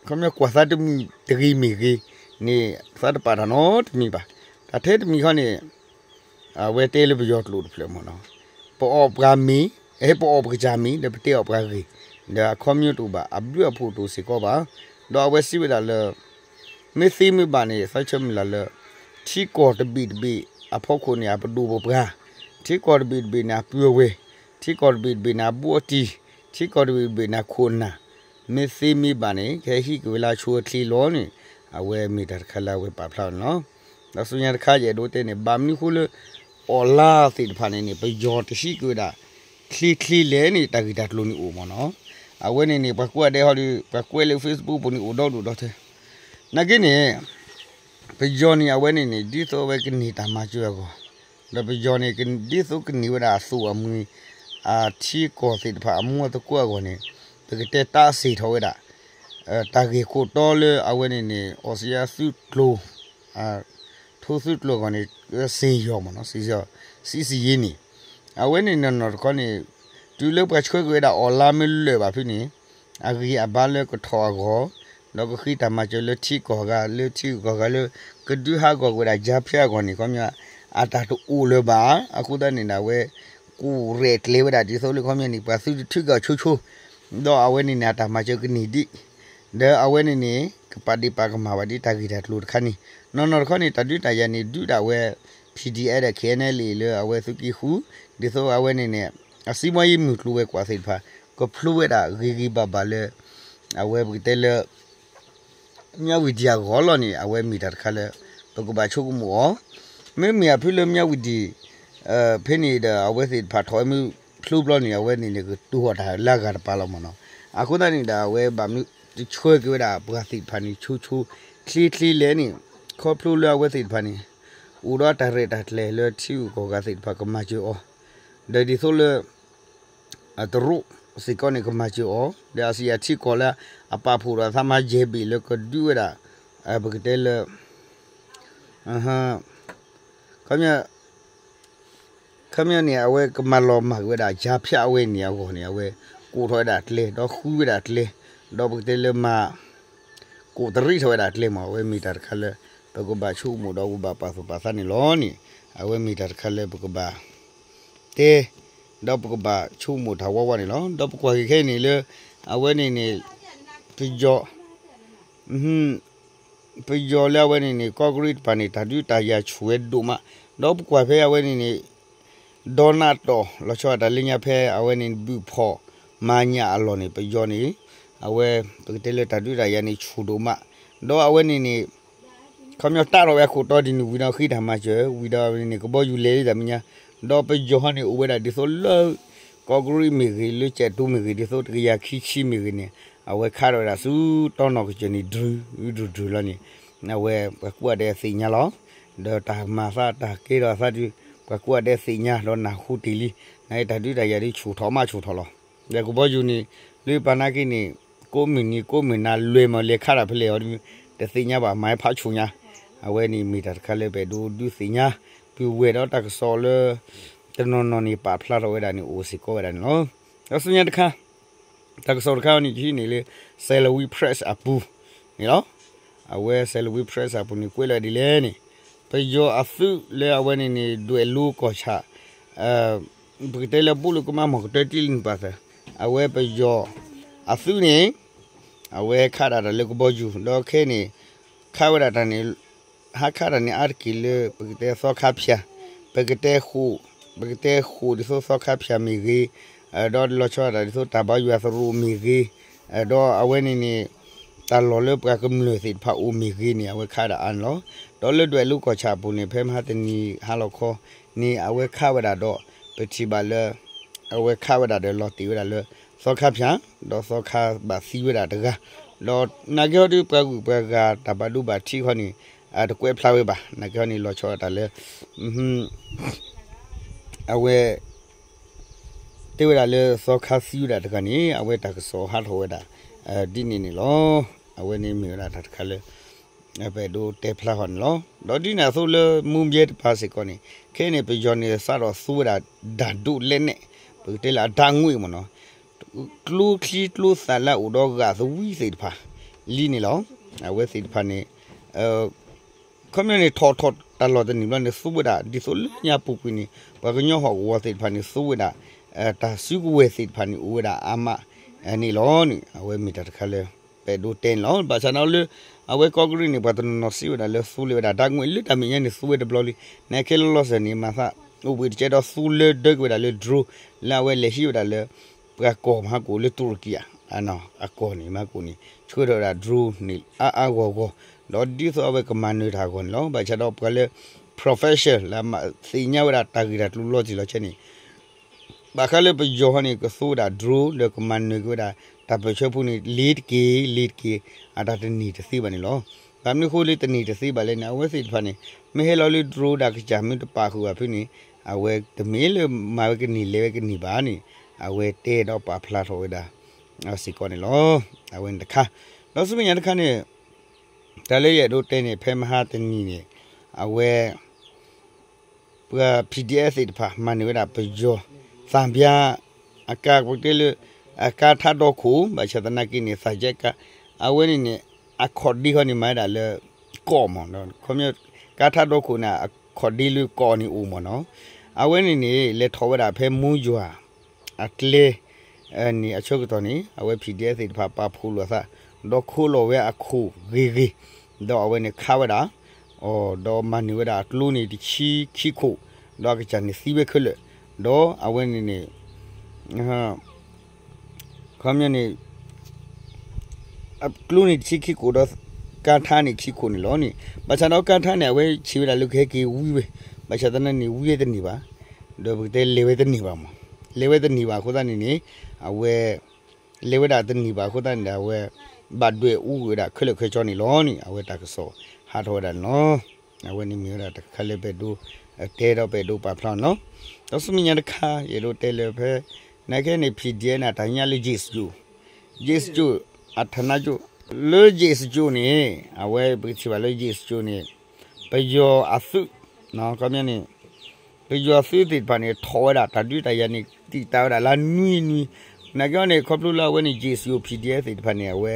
ခီပညီကွၢ်သးတမုာ်တဂ့ၤမ့ၢ်ဂ့ၤန့ၣ် သးတပာ်တၢ်နီတမံၤဘၣ်. တၢ်ထဲတမံၤခီန့ၣ် အဝဲတဲလၢပယီၤကျိာ်တဖျၢၣ်မ့ၢ်နီၤ, ပအီၣ်ပှၤမ့ၤ, အဲ ပအီၣ်ပကစၢ်မ့ၤ ဒီးပတဲအီၣ်ပှၤဂ့ၢ်, ဒီးအခီပညီတအိၣ်ဘၣ်, အဘျုးအဖှိၣ်တအိၣ်စ့ၢ်ကီးဘၣ်. ဒီးအဝဲစံးဝဲဒၣ်လၢ မ့ၢ်သ့မ့ၢ်ဘၣ်န့ၣ် သးဆၢမုၢ်လၢ်လၢ ထံကီၢ်တဘ့ၣ်တဘ့ၣ်အဖီခိၣ်န့ၣ် အပဒိၣ်ပပှၢ်, ထံကီၢ်တဘ့ၣ်တဘ့ၣ်န့ၣ် အပုၢ်အဝဲၢ်, ထံကီၢ်တဘ့ၣ်တဘ့ၣ်န့ၣ် အဘူးအတံၢ်, ထံကီၢ်တဘ့ၣ်တဘ့ၣ်န့ၣ် အခိၣ်အနၢ်, မ့ၢ်သ့မ့ၢ်ဘၣ်န့ၣ် ကဟဲဟံးက့ၤဝဲလၢအဆိအချ့လီၤန့ၣ် အဝဲမ့ၢ်တၢ်တခါလၢအဝဲပာ်ဖျါန့ၣ်လီၤ. ဒီးဆူညါတခါ ယအဲၣ်ဒိးတဲန့ၣ် ဘၣ်မနုၤဃိလၢ အီၣ်လါသ့ၣ်တဖၣ်န့ၣ်န့ၣ် ပယီၤတဟံးက့ၤဝဲဒၣ် ချ့ချ့လဲၣ်န့ၣ် တၢ်ဂ့ၢ်တၢ်ကျိၤန့ၣ်အိၣ်မ့ၢ်နီၤ. အဝဲန့ၣ်န့ၣ် ပှၤကွဲးဒဲးဟီဒီး ပှၤကွဲးလၢ Facebook ပူၤန့ၣ်အိၣ်ဒီဒူၣ်ဒီထၢ နာ်က့န့ၣ် ပယီၤန့ၣ် အဝဲန့ၣ်န့ၣ် ဒ်သိးအဝဲကန့ၢ်တၢ်မၤစၢၤအဂီၢ်, ဒီးပယီၤန့ၣ် ဒ်သိးကန့ၢ်ဝဲဒၣ်အသိၣ်အမှံၤ အထံကီၢ်သ့ၣ်တဖၣ်အမူအသကိးအဂီၢ်န့ၣ် ပကတဲတၢ်စ့ၢ်ထီၣ်ဝဲဒၣ် တၢ်ဂ့ၢ်ခိၣ်တီလၢအဝဲန့ၣ်န့ၣ် အီစထြ့လယါသုးကျိၤ ထိသုးကျိၤအဂီၢ်န့ၣ် စ့ၢ်ယီၤမ့ၢ်နီၤ စ့ၢ်ယီၤ စံးစံးယ့န့ၣ် အဝဲန့ၣ်နီၢ်နီၢ်တခီန့ၣ် တုၤလၢပှၤဆှၢက့ၤဝဲဒၣ်အီၣ်လါမ့ၢ်လၢာ်ဘၣ်ဖုန့ၣ် အဂံၢ်အဘါလၢကထီၣ်အဂီၢ် ဒီးကဃ့တၢ်မၤစၢၤလၢထံကီၢ်ဂၤ လၢထံကီၢ်ဂၤလၢ ကဒုးဟးဂီၤက့ၤဝဲဒၣ် ကြားဖြတ် အဂီၢ်န့ၣ် ခီပညီ အတၢ်တအိၣ်လၢၤဘၣ်. အဃိသတးန့ၣ်ဒီး အဝဲ ကိးရဲၣ်ကျဲၤဝဲဒၣ်ဒ်သိးလၢခီပညီန့ၣ် ပှၤသုတထုးက့ၤအီၤဆိဆိ ဒီးအဝဲန့ၣ်န့ၣ် အတၢ်မၤစၢၤကန့ၢ်ဒံး ဒီးအဝဲန့ၣ်န့ၣ် ကပာ်ဒ့ၣ်ပာ်ကမၣ်ဝဲဒ်တၢ်ဂ့ၢ်တၢ်ကျိၤတခါန့ၣ် နီၢ်နီၢ်တခီန့ၣ် တၢ်ဒုးတၢ်ယၤန့ၣ် ဒုးဒၣ်ဝဲ PDF ဒီး KNLA လၢအဝဲသုးက့ဃု ဒ်သိးအဝဲန့ၣ်န့ၣ် အစံမီယံမုၢ်ကျိၤဝဲၤကွာ်သ့ၣ်တဖၣ် ကဖျိဝဲဒၣ်ဂ့ၤဂ့ၤဘၣ်ဘၣ်လၢ အဝဲပကတဲလၢ မၠၣ်ဝတံၤအဂီၢ်လီၤန့ၣ် အဝဲမ့ၢ်တၢ်တခါလၢ ပကဘၣ်ဆိကမိၣ်အီၤ မ့မ့ၢ်အဖုလၢမၠၣ်ဝတံၤ ဖဲန့ၣ်ဒီး အဝဲသ့ၣ်တဖၣ်ထီၣ်ဝဲမ့ၢ်ဖျိဘျီန့ၣ် အဝဲန့ၣ်န့ၣ် ကတိၤထီၣ်တၢ်လၢအဂၤတပၤလီၤမ့ၢ်နီၤ. အဃိသတးန့ၣ်ဒီး အဝဲဘၣ်မနုၤတဆှၢက့ၤဝဲဒၣ်ပှၤသ့ၣ်တဖၣ်န့ၣ် ဆိဆိချ့ချ့လဲၣ်န့ၣ် ခီဖျိလၢအဝဲသ့ၣ်တဖၣ်န့ၣ် အိၣ်ဒီးတၢ်ရဲၣ်တၢ်ကျဲၤလၢထံဂုၤကီၢ်ဂၤသ့ၣ်တဖၣ်ကမၤစၢၤအီၤ ဒီးဒ်သိးလၢ အတရူးစ့ၢ်ကီးန့ၣ် ကမၤစၢၤအီၤ ဒီးအစံးအထံကီၢ်လၢအပာ်ဖှိၣ်ဒီးအသးမၤယဲၢ်ဘ့ၣ်လၢကဒုးဝဲဒၣ် ပကတဲလၢ ခီပညီန့ၣ် အဝဲကမၤလီၤမၢ်က့ၤဝဲဒၣ် ကြားဖြတ် အဝဲန့ၣ်အဂီၢ်န့ၣ် အဝဲကိးထီၣ်ဝဲဒၣ်ကျဲ ဒီးဃုဝဲဒၣ်ကျဲ ဒီးပကတဲလၢမၤ ကိးတရံးထီၣ်ဝဲဒၣ်ကျဲမ့ၢ် အဝဲမ့ၢ်တၢ်တခါလၢ ပကဘၣ်ဆိကမိၣ်ဒီးပဘၣ်ပာ်သူၣ်ပာ်သးန့ၣ်လီၤန့ၣ် အဝဲမ့ၢ်တၢ်တခါလၢပကဘၣ် တဲ ဒီးပကဘၣ်ဆိကမိၣ်တၢ်ဝီဝီန့ၣ်လီၤ. ဒီးပကွၢ်က့ၤခဲအံၤန့ၣ်လၢ အဝဲန့ၣ်န့ၣ် ပယီၤ ပယီၤလၢအဝဲန့ၣ်န့ၣ် ကီၢ်ကရံၣ်တဖၣ်န့ၣ် တၢ်ဒုးတၢ်ယၤဆူၣ်ဝဲဒိၣ်မး ဒီးပကွၢ်ဖဲအဝဲန့ၣ်န့ၣ် ဒီနၣ်တီၢ် လီၤဆီဒၣ်တၢ်လၢညါဖဲအဝဲန့ၣ် ဘုၣ်ဖီၣ်မၤညၣ်အလီၢ်န့ၣ် ပယီၤန့ၣ် အဝဲ ပကတဲလၢတၢ်ဒုးတၢ်ယၤန့ၣ်ဆူၣ်ဒိၣ်မး ဒီးအဝဲန့ၣ်န့ၣ် ခီပညီတၢ်ထီၣ်ဝဲအခိၣ်တီဒ်န့ၣ်ဝံၤဒီးဃ့တၢ်မၤစၢၤ ဝံၤဒီးန့ၣ် ကဘီယူၤလဲၤလံတၢ်မဲာ်ညါ ဒီးပယီၤဟီန့ၣ် အိၣ်ဝဲဒၣ်ဒ်သိးလၢ ကီၢ်ကရံၣ်မ့ၢ်ဂ့ၤ လၢကၠဲးတူမ့ၢ်ဂ့ၤ ဒ်သိးတကယၤခံဆံမ့ၢ်ဂ့ၤန့ၣ် အဝဲခးထီၣ်ဝဲဒၣ်ဆူတီနီၢ်ကစၢၢ်န့ၣ် ဒြုၢ်ဒြုၢ်လီၤန့ၣ် အဝဲပှၤကူၣ်ဘၣ်ဒဲးသ့ၣ်ညါလီၤ. ဒီးတၢ်မၤသးတၢ်ကဲထီၣ်အသးဒီး ပှၤကူၣ်ဘၣ်ဒဲးသ့ၣ်ညါဒီးနၢ်ဟူတ့ၢ်လံ နဒုးတၢ်ယၤဒ်ဆူၣ်ထီၣ်မးဆူၣ်ထီၣ်လီၤ. ဒီးကဘီယူၤန့ၣ် လၢပာ်နာ်က့န့ၣ် ကိးမုၢ်နံၤကိးမုၢ်နၤလဲၤမးလဲၤခးတၢ်ဖဲလဲၣ်အီၤဒီး တသ့ၣ်ညါဘၣ် မၤဟဲဖးဆူၣ်ညါ အဝဲန့ၣ်မ့ၢ်တၢ်တခါလၢပအဲၣ်ဒိးဒုးသ့ၣ်ညါ ပုၢ်ဝဲၢ်ဒီးတၢ်ကစီၣ်လၢ တနီၤနီၤန့ၣ် ပာ်ဖျါထီၣ်ဝဲဒၣ်န့ၣ် အိၣ်စ့ၢ်ကီးဝဲဒၣ်န့ၣ်လီၤ. ဒီးဆူညါတခါ တၢ်ကစီၣ်တခါအံၤန့ၣ် ယဟံးန့ၢ်လၢ Salween Press အပူၤန့ၣ်လီၤ. အဝဲ Salween Press အပူၤန့ၣ် ကွဲးလီၤဒ်လဲၣ်န့ၣ် ပယီၤအသုးလၢအဝဲန့ၣ်န့ၣ် ဒွဲၣ်လိၤကီၢ်ဆၣ် ပကတဲလၢ ဘူးလိာ်ကမၣ်မီၢ်ကတၢၢ်တံၢ်လံနပၢ်သၢ အဝဲပယီၤအသုးန့ၣ် အဝဲခးဒၣ်တၢ်လၢကဘီယူၤ ဒီးခဲအံၤန့ၣ် ခးဝဲဒၣ်တၢ်န့ၣ် ဟးခးတၢ်န့ၣ်အါတက့ၢ်လၢ ပကတဲသီခါဖၠၣ် ပကတဲဃိာ် ပကတဲဃိာ်ဒ်သိးသီခါဖၠၣ်မ့ၢ်ဂ့ၤ ဒီးလီၤဆီဒၣ်တၢ်ဒ်သိးတၢ်ဘါယွၤသရိာ်မ့ၢ်ဂ့ၤ ဒီးအဝဲန့ၣ်န့ၣ် တၢ်လီၢ်လၢပှၤကမျၢၢ်သ့ၣ်တဖၣ်အိၣ်မ့ၢ်ဂ့ၤန့ၣ် အဝဲခးဒၣ်အါန့ၣ်လီၤ. ဒီးလၢဒွဲၣ်လိၤကီၢ်ဆၣ်အပူၤန့ၣ် ဖဲမဟါတနံၤဟါလီၤခီန့ၣ် အဝဲခးဝဲဒၣ်ဒီး ပထံၣ်ဘၣ်လၢ အဝဲခးဝဲဒၣ်ဒီးလီၤတ့ၢ်ဝဲဒၣ်လၢ သီခါဖၠၣ် ဒီးသီခါဘၣ်သံဝဲဒၣ်တဂၤ ဒီးနာ်က့ဟီဒီးပှၤဂုၤပှၤဂၤတၢ်ဘၣ်ဒိဘၣ်ထံးခီန့ၣ် တကွဲးဖျါဝဲဘၣ် နာ်က့ဟီန့ၣ်လီၤဆီဒၣ်တၢ်လၢ အဝဲ တဲဝဲဒၣ်လၢသီခါသံဝဲဒၣ်တဂၤန့ၣ် အဝဲတၢ်ကစီၣ်ဟးထီၣ်ဝဲဒၣ် ဒ်န့ၣ်န့ၣ်လီၤ. အဝဲန့ၣ်မ့ၢ်ဝဲဒၣ်တၢ်တခါလၢ ပအဲၣ်ဒိးတဲဖျါဃီန့ၣ်လီၤ. ဒီးဒ်န့ၣ်အသိးလၢမူဘဲတပၤစ့ၢ်ကီးန့ၣ် ခဲအံၤန့ၣ် ပယီၤန့ၣ်စးထီၣ်သူဝဲဒၣ် ဓာတ်ဒုလက်နက် ပကတဲလၢအဓာတ်ငွေ့မ့ၢ်နီၤ ကျိချံကျိသၣ်လၢအအိၣ်ဒီးဂာ်သဝံသ့ၣ်တဖၣ်လံန့ၣ်လီၤ. အဝဲသ့ၣ်တဖၣ်န့ၣ် ခီပညီန့ၣ် ထီၣ်ထီၣ် တၢ်လီၢ်တနံၤဘျီန့ၣ် သူဝဲဒၣ် ဒ်သိးလၢညါပူၤကွံာ်န့ၣ် ပှၤကညီဟီၣ်ကဝီၤသ့ၣ်တဖၣ်န့ၣ် သူဝဲဒၣ် တၢ်စုကဝဲၤသ့ၣ်တဖၣ်န့ၣ် အိၣ်ဝဲဒၣ်အါမးန့ၣ်လီၤန့ၣ် အဝဲမ့ၢ်တၢ်တခါလၢ ပအဲၣ်ဒိးတဲန့ၣ်လီၤ. ဘၣ်ဆၣ်ဒီးလၢ အဝဲကီၢ်ကရံၣ်န့ၣ် ပှၤတနီၤနီၤစံးဝဲဒၣ်လၢသူလ့ၤဝဲဒၣ် ဓာတ်ငွေ့ လၢတၢ်မဲာ်ညါန့ၣ် သူဝဲတဘျီလံ. နာ်က့လီၤလီၤဆဲးန့ၣ် မၤသး အိၣ်ဘှံးတကဲဒီးသူလၢဒၢက့ၤဝဲဒၣ်လၢ drone လၢအဝဲလဲၤဟံးဝဲဒၣ်လၢ ပှၤကီၢ်မဟါကိၣ်လၢတူရကံဧါ အကီၢ်န့ၣ်မဟါကိၣ်န့ၣ် ဆှၢထီၣ်ဝဲဒၣ် drone န့ၣ် အါအါဂီၢ်ဂီၢ်, ဒီးဒ်သိးအဝဲကမၤနၢၤတၢ်အဂီၢ်န့ၣ်လီၤ. ဘၣ်ဆၣ်ဒီးပှၤလၢ professional လၢသ့ၣ်ညါဝဲဒၣ်တၢ်ဂ့ၢ်တၢ်ကျိၤလီၤတံၢ်လီၤဆဲးန့ၣ် ဘၣ်ဃးလၢပယီၤဟီန့ၣ် ကသူဝဲဒၣ် drone လၢကမၤနၢၤက့ၤဝဲဒၣ် တၢ်ပၢၢ်ဆၢဖိန့ၣ် လ့ၤတက့ၢ် လ့ၤတက့ၢ် အတၢ်တန့ၢ်တသ့ဘၣ်န့ၣ်လီၤ. ဘၣ်မနုၤဃိလၢတန့ၢ်တသ့ဘၣ်လဲၣ်န့ၣ် အဝဲသ့ၣ်တဖၣ်န့ၣ် မ့ၢ်ဟဲလီၤလၢ drone ဒၣ်ကစၢ်မ့ၢ်တပာ်ဃုာ်ဘၣ်ဖုန့ၣ် အဝဲတမ့ၢ်လၢမၤဝဲကန့ၢ်လဲၤဝဲကန့ၢ်ဘၣ်န့ၣ် အဝဲတဲဒီးပာ်ဖျါထီၣ်ဝဲဒၣ် စ့ၢ်ကီးန့ၣ်လီၤ. အဝဲန့ၣ်တခါ ဒီးဆူမဲာ်ညါတခါန့ၣ် တၢ်လၢယအဲၣ်ဒိးတဲန့ၣ် ဖဲမဟါတနံၤန့ၣ် အဝဲ ပှၤ PDF သ့ၣ်တဖၣ် မၤန့ၢ်ဝဲဒၣ်ပယီၤ သံပြား အကါပတဲလၢ အကါထါဒီခိၣ် ဘၣ်ဆၣ်သနာ်က့န့ၣ် သးကဲကါ အဝဲန့ၣ်န့ၣ် အခီၣ်ဒ့ခီန့ၣ် မၤဝဲဒၣ်လၢ ကီးမး ခီ ကါထါဒီခိၣ်န့ၣ် အခီၣ်ဒ့လၢကီးန့ၣ်အိၣ်မးနီၤ. အဝဲန့ၣ်န့ၣ် လဲၤထီၣ်ဝဲဒၣ်ဖဲမူယွၤ အကျဲ န့ၣ်အဆၢကတီၢ်န့ၣ် အဝဲ PDF သ့ၣ်တဖၣ်ပာ်ဖှိၣ်လိာ်အသး ဒီးခိးလီၤဝဲအခိၣ်ဂ့ၤဂ့ၤ ဒီးအဝဲန့ၣ်ခးဝဲဒၣ် ဒီးမၤန့ၢ်ဝဲဒၣ်အကျိန့ၣ်တဆံခံခိၣ် ဒီးအကစၢ်န့ၣ်သံဝဲခဲလၢာ် ဒီးအဝဲန့ၣ်န့ၣ် ခီပညီန့ၣ် အကျိန့ၣ်တဆံခံခိၣ်ဒီး ကါထါန့ၣ်ခံခိၣ်န့ၣ်လီၤန့ၣ် ဘၣ်ဆၣ်ဒီးကါထါန့ၣ် အဝဲဆံးဝဲဒၣ်လၢကဟဲက့ၤဝံဝဲ ဘၣ်ဆၣ်သနာ်န့ၣ် ဝံဝဲတန့ၢ်ဘၣ် ဒီးပကတဲလဲၤဝဲတန့ၢ်ဘၣ်မး လဲၤဝဲတန့ၢ်ဘၣ်အဃိသတးန့ၣ်န့ၣ် အဝဲ လဲၤဝဲဒၣ်တန့ၢ်ဘၣ်အဃိသတးန့ၣ်ဒီး အဝဲ ဘၣ်ဒွဲၣ်အူကွံာ်ဝဲဒၣ်ခဲလၢာ်ခဲဆ့န့ၣ်လီၤန့ၣ် အဝဲတၢ်ကစီၣ်ဟးထီၣ်ဝဲဒၣ်န့ၣ်လီၤ. အဝဲန့ၣ်မ့ၢ်ဝဲဒၣ်တၢ်တခါလၢပအဲၣ်ဒိးတဲဒီးပအဲၣ်ဒိးပာ်ဖျါန့ၣ်လီၤ. ဒီးဆူမဲာ်ညါတခါ ယအဲၣ်ဒိးတဲလၢဖဲ နာ်က့န့ၣ် PDF န့ၣ် တၢ်ညါလၢ J S U, J S U အထနၢကၠိ လၢ J S U န့ၣ် အဝဲပကထံၣ်ဘၣ်လၢ J S U န့ၣ် ပယီၤအသုး ခီပညီန့ၣ် ပယီၤသုးသ့ၣ်တဖၣ်န့ၣ် ထီၣ်ဝဲဒၣ်တၢ်ဒုးတၢ်ယၤန့ၣ် တံာ်တာ်ဝဲဒၣ်လၢနွံနွံ, နာ်က့န့ၣ် ခီဖျိလၢအဝဲန့ၣ် J S U PDF သ့ၣ်တဖၣ်န့ၣ် အဝဲ